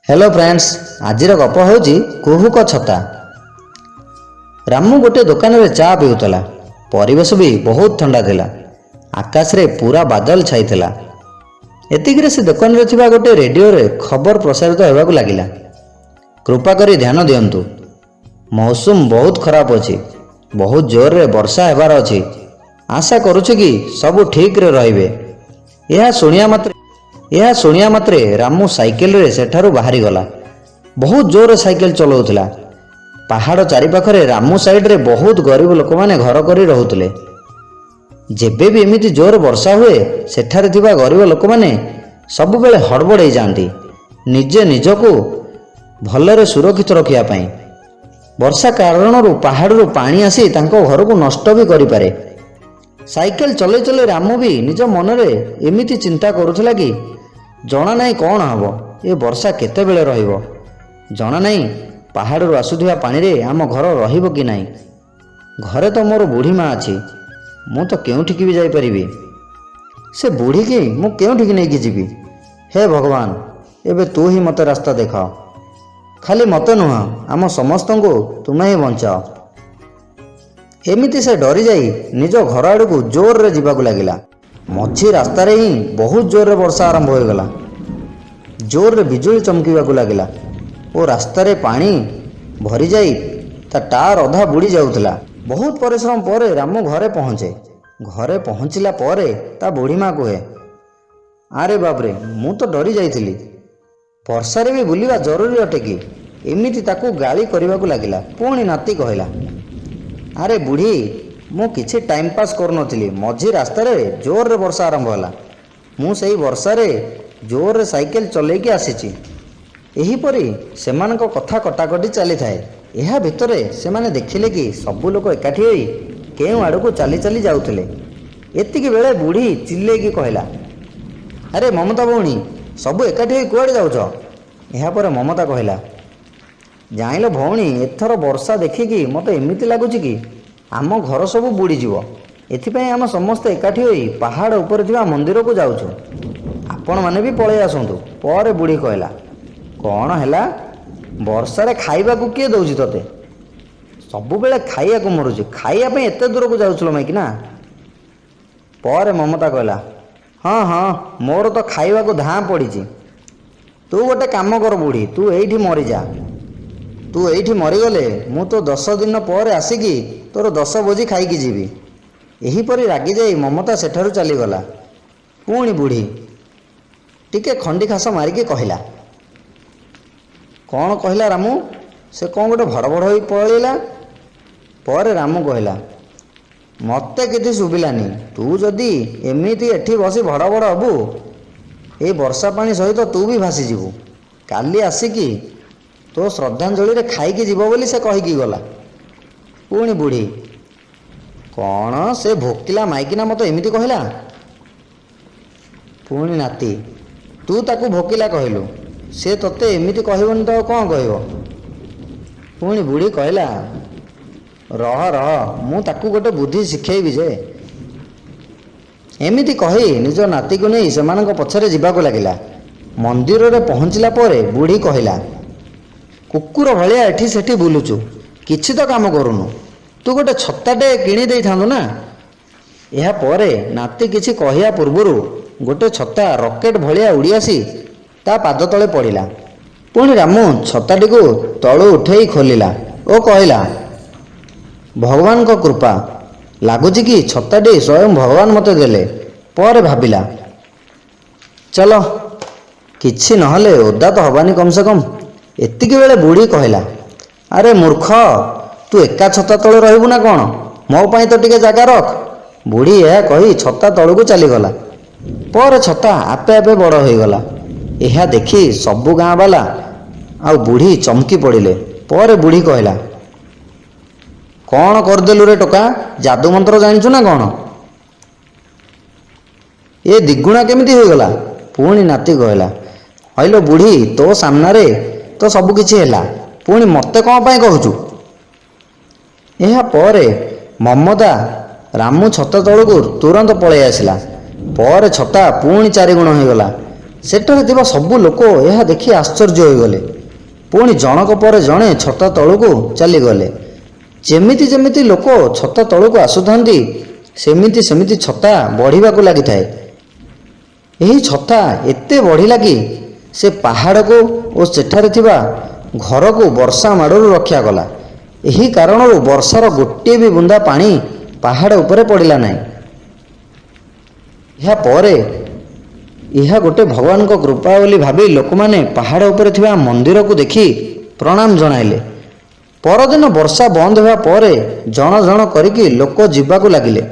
Hello friends, ଆଜିର ଗପ ହେଉଛି କୁହୁକ ଛତା। ରାମୁ ଗୋଟିଏ ଦୋକାନରେ ଚା ପିଉଥିଲା। ପରିବେଶ ବି ବହୁତ ଥଣ୍ଡା ଥିଲା। ଆକାଶରେ ପୁରା ବାଦଲ ଛାଇଥିଲା। ଏତିକିରେ ସେ ଦୋକାନରେ ଥିବା ଗୋଟିଏ ରେଡ଼ିଓରେ ଖବର ପ୍ରସାରିତ ହେବାକୁ ଲାଗିଲା। କୃପା କରି ଧ୍ୟାନ ଦିଅନ୍ତୁ, ମୌସୁମ ବହୁତ ଖରାପ ଅଛି। ବହୁତ ଜୋରରେ ବର୍ଷା ହେବାର ଅଛି। ଆଶା କରୁଛୁ କି ସବୁ ଠିକରେ ରହିବେ। ଏହା ଶୁଣିବା ମାତ୍ରେ ରାମୁ ସାଇକେଲରେ ସେଠାରୁ ବାହାରିଗଲା। ବହୁତ ଜୋରରେ ସାଇକେଲ ଚଲାଉଥିଲା। ପାହାଡ଼ ଚାରିପାଖରେ ରାମୁ ସାଇଡରେ ବହୁତ ଗରିବ ଲୋକମାନେ ଘର କରି ରହୁଥିଲେ। ଯେବେ ବି ଏମିତି ଜୋର ବର୍ଷା ହୁଏ, ସେଠାରେ ଥିବା ଗରିବ ଲୋକମାନେ ସବୁବେଳେ ହଡ଼ବଡ଼େଇ ଯାଆନ୍ତି ନିଜେ ନିଜକୁ ଭଲରେ ସୁରକ୍ଷିତ ରଖିବା ପାଇଁ। ବର୍ଷା କାରଣରୁ ପାହାଡ଼ରୁ ପାଣି ଆସି ତାଙ୍କ ଘରକୁ ନଷ୍ଟ ବି କରିପାରେ। ସାଇକେଲ ଚଲେଇ ଚଲେଇ ରାମୁ ବି ନିଜ ମନରେ ଏମିତି ଚିନ୍ତା କରୁଥିଲା କି ଜଣା ନାହିଁ କ'ଣ ହେବ, ଏ ବର୍ଷା କେତେବେଳେ ରହିବ, ଜଣା ନାହିଁ ପାହାଡ଼ରୁ ଆସୁଥିବା ପାଣିରେ ଆମ ଘର ରହିବ କି ନାହିଁ। ଘରେ ତ ମୋର ବୁଢ଼ୀ ମା ଅଛି, ମୁଁ ତ କେଉଁଠିକି ବି ଯାଇପାରିବି। ସେ ବୁଢ଼ୀକି ମୁଁ କେଉଁଠିକି ନେଇକି ଯିବି? ହେ ଭଗବାନ, ଏବେ ତୁ ହିଁ ମୋତେ ରାସ୍ତା ଦେଖାଅ। ଖାଲି ମୋତେ ନୁହଁ, ଆମ ସମସ୍ତଙ୍କୁ ତୁମେ ହିଁ ବଞ୍ଚାଅ। ଏମିତି ସେ ଡରିଯାଇ ନିଜ ଘର ଆଡ଼କୁ ଜୋରରେ ଯିବାକୁ ଲାଗିଲା। ମଝି ରାସ୍ତାରେ ହିଁ ବହୁତ ଜୋରରେ ବର୍ଷା ଆରମ୍ଭ ହୋଇଗଲା। ଜୋରରେ ବିଜୁଳି ଚମକିବାକୁ ଲାଗିଲା ଓ ରାସ୍ତାରେ ପାଣି ଭରିଯାଇ ତା ଟାୟାର ଅଧା ବୁଡ଼ି ଯାଉଥିଲା। ବହୁତ ପରିଶ୍ରମ ପରେ ରାମୁ ଘରେ ପହଞ୍ଚେ। ଘରେ ପହଞ୍ଚିଲା ପରେ ତା ବୁଢ଼ୀ ମା କୁହେ, "ଆରେ ବାବରେ, ମୁଁ ତ ଡରି ଯାଇଥିଲି। ବର୍ଷାରେ ବି ବୁଲିବା ଜରୁରୀ ଅଟେ କି?" ଏମିତି ତାକୁ ଗାଳି କରିବାକୁ ଲାଗିଲା। ପୁଣି ନାତି କହିଲା, "ଆରେ ବୁଢ଼ୀ, ମୁଁ କିଛି ଟାଇମ୍ ପାସ୍ କରୁନଥିଲି। ମଝି ରାସ୍ତାରେ ଜୋରରେ ବର୍ଷା ଆରମ୍ଭ ହେଲା। ମୁଁ ସେଇ ବର୍ଷାରେ ଜୋରରେ ସାଇକେଲ ଚଲେଇକି ଆସିଛି।" ଏହିପରି ସେମାନଙ୍କ କଥା କଟାକଟି ଚାଲିଥାଏ। ଏହା ଭିତରେ ସେମାନେ ଦେଖିଲେ କି ସବୁ ଲୋକ ଏକାଠି ହୋଇ କେଉଁ ଆଡ଼କୁ ଚାଲି ଚାଲି ଯାଉଥିଲେ। ଏତିକି ବେଳେ ବୁଢ଼ୀ ଚିଲ୍ଲେଇକି କହିଲା, "ଆରେ ମମତା ଭଉଣୀ, ସବୁ ଏକାଠି ହୋଇ କୁଆଡ଼େ ଯାଉଛ?" ଏହାପରେ ମମତା କହିଲା, "ଜାଣିଲ ଭଉଣୀ, ଏଥର ବର୍ଷା ଦେଖିକି ମୋତେ ଏମିତି ଲାଗୁଛି କି ଆମ ଘର ସବୁ ବୁଡ଼ିଯିବ। ଏଥିପାଇଁ ଆମେ ସମସ୍ତେ ଏକାଠି ହୋଇ ପାହାଡ଼ ଉପରେ ଥିବା ମନ୍ଦିରକୁ ଯାଉଛୁ। ଆପଣମାନେ ବି ପଳେଇ ଆସନ୍ତୁ।" ପରେ ବୁଢ଼ୀ କହିଲା, "କ'ଣ ହେଲା? ବର୍ଷାରେ ଖାଇବାକୁ କିଏ ଦେଉଛି ତୋତେ? ସବୁବେଳେ ଖାଇବାକୁ ମରୁଛି। ଖାଇବା ପାଇଁ ଏତେ ଦୂରକୁ ଯାଉଥିଲ ମାଇକିନା?" ପରେ ମମତା କହିଲା, "ହଁ ହଁ, ମୋର ତ ଖାଇବାକୁ ଧାଁ ପଡ଼ିଛି। ତୁ ଗୋଟେ କାମ କର ବୁଢ଼ୀ, ତୁ ଏଇଠି ମରିଯା। ତୁ ଏଇଠି ମରିଗଲେ ମୁଁ ତୋ 10 ଦିନ ପରେ ଆସିକି ତୋର 10 ଭୋଜି ଖାଇକି ଯିବି।" ଏହିପରି ରାଗିଯାଇ ମମତା ସେଠାରୁ ଚାଲିଗଲା। ପୁଣି ବୁଢ଼ୀ ଟିକେ ଖଣ୍ଡି ଖାସ ମାରିକି କହିଲା, "କ'ଣ କହିଲା ରାମୁ? ସେ କ'ଣ ଗୋଟେ ଭଡ଼ ଭଡ଼ ହୋଇ ପଳେଇଲା?" ପରେ ରାମୁ କହିଲା, "ମୋତେ କିଛି ଶୁଭିଲାନି। ତୁ ଯଦି ଏମିତି ଏଠି ବସି ଭଡ଼ ଭଡ଼ ହବୁ, ଏଇ ବର୍ଷା ପାଣି ସହିତ ତୁ ବି ଭାସିଯିବୁ। କାଲି ଆସିକି ତୋ ଶ୍ରଦ୍ଧାଞ୍ଜଳିରେ ଖାଇକି ଯିବ ବୋଲି ସେ କହିକି ଗଲା।" ପୁଣି ବୁଢ଼ୀ, "କ'ଣ ସେ ଭୋକିଲା ମାଇକିନା ମୋତେ ଏମିତି କହିଲା?" ପୁଣି ନାତି, "ତୁ ତାକୁ ଭୋକିଲା କହିଲୁ, ସେ ତୋତେ ଏମିତି କହିବନି ତ ଆଉ କ'ଣ କହିବ?" ପୁଣି ବୁଢ଼ୀ କହିଲା, "ରହ ରହ, ମୁଁ ତାକୁ ଗୋଟେ ବୁଦ୍ଧି ଶିଖେଇବି ଯେ।" ଏମିତି କହି ନିଜ ନାତିକୁ ନେଇ ସେମାନଙ୍କ ପଛରେ ଯିବାକୁ ଲାଗିଲା। ମନ୍ଦିରରେ ପହଞ୍ଚିଲା ପରେ ବୁଢ଼ୀ କହିଲା, "କୁକୁର ଭଳିଆ ଏଠି ସେଠି ବୁଲୁଛୁ, କିଛି ତ କାମ କରୁନୁ। ତୁ ଗୋଟେ ଛତାଟେ କିଣି ଦେଇଥାନ୍ତୁ ନା?" ଏହାପରେ ନାତି କିଛି କହିବା ପୂର୍ବରୁ ଗୋଟେ ଛତା ରକେଟ ଭଳିଆ ଉଡ଼ି ଆସି ତା ପାଦ ତଳେ ପଡ଼ିଲା। ପୁଣି ରାମୁ ଛତାଟିକୁ ତଳୁ ଉଠେଇ ଖୋଲିଲା ଓ କହିଲା, "ଭଗବାନଙ୍କ କୃପା ଲାଗୁଛି କି ଛତାଟି ସ୍ୱୟଂ ଭଗବାନ ମୋତେ ଦେଲେ।" ପରେ ଭାବିଲା, ଚାଲ, କିଛି ନହେଲେ ଓଦା ତ ହବାନି କମ୍ ସେ କମ୍। ଏତିକି ବେଳେ ବୁଢ଼ୀ କହିଲା, "ଆରେ ମୂର୍ଖ, ତୁ ଏକା ଛତା ତଳେ ରହିବୁ ନା କ'ଣ? ମୋ ପାଇଁ ତ ଟିକେ ଜାଗା ରଖ।" ବୁଢ଼ୀ ଏହା କହି ଛତା ତଳକୁ ଚାଲିଗଲା। ପରେ ଛତା ଆପେ ଆପେ ବଡ଼ ହୋଇଗଲା। ଏହା ଦେଖି ସବୁ ଗାଁ ବାଲା ଆଉ ବୁଢ଼ୀ ଚମକି ପଡ଼ିଲେ। ପରେ ବୁଢ଼ୀ କହିଲା, "କ'ଣ କରିଦେଲୁ ରେ ଟୋକା? ଯାଦୁ ମନ୍ତ୍ର ଜାଣିଛୁ ନା କ'ଣ? ଏ ଦିଗୁଣା କେମିତି ହୋଇଗଲା?" ପୁଣି ନାତି କହିଲା, "ହଇଲୋ ବୁଢ଼ୀ, ତୋ ସାମ୍ନାରେ ତ ସବୁ କିଛି ହେଲା, ପୁଣି ମୋତେ କ'ଣ ପାଇଁ କହୁଛୁ?" ଏହା ପରେ ମମତା ରାମୁ ଛତା ତଳକୁ ତୁରନ୍ତ ପଳେଇ ଆସିଲା। ପରେ ଛତା ପୁଣି ଚାରିଗୁଣ ହୋଇଗଲା। ସେଠାରେ ଥିବା ସବୁ ଲୋକ ଏହା ଦେଖି ଆଶ୍ଚର୍ଯ୍ୟ ହୋଇଗଲେ। ପୁଣି ଜଣକ ପରେ ଜଣେ ଛତା ତଳକୁ ଚାଲିଗଲେ। ଯେମିତି ଯେମିତି ଲୋକ ଛତା ତଳକୁ ଆସୁଥାନ୍ତି, ସେମିତି ସେମିତି ଛତା ବଢ଼ିବାକୁ ଲାଗିଥାଏ। ଏହି ଛତା ଏତେ ବଢ଼ିଲା କି ସେ ପାହାଡ଼କୁ ଓ ସେଠାରେ ଥିବା ଘରକୁ ବର୍ଷା ମାଡ଼ରୁ ରକ୍ଷା କଲା। ଏହି କାରଣରୁ ବର୍ଷାର ଗୋଟିଏ ବି ବୁନ୍ଦା ପାଣି ପାହାଡ଼ ଉପରେ ପଡ଼ିଲା ନାହିଁ। ଏହା ପରେ ଏହା ଗୋଟେ ଭଗବାନଙ୍କ କୃପା ବୋଲି ଭାବି ଲୋକମାନେ ପାହାଡ଼ ଉପରେ ଥିବା ମନ୍ଦିରକୁ ଦେଖି ପ୍ରଣାମ ଜଣାଇଲେ। ପରଦିନ ବର୍ଷା ବନ୍ଦ ହେବା ପରେ ଜଣ ଜଣ କରିକି ଲୋକ ଯିବାକୁ ଲାଗିଲେ।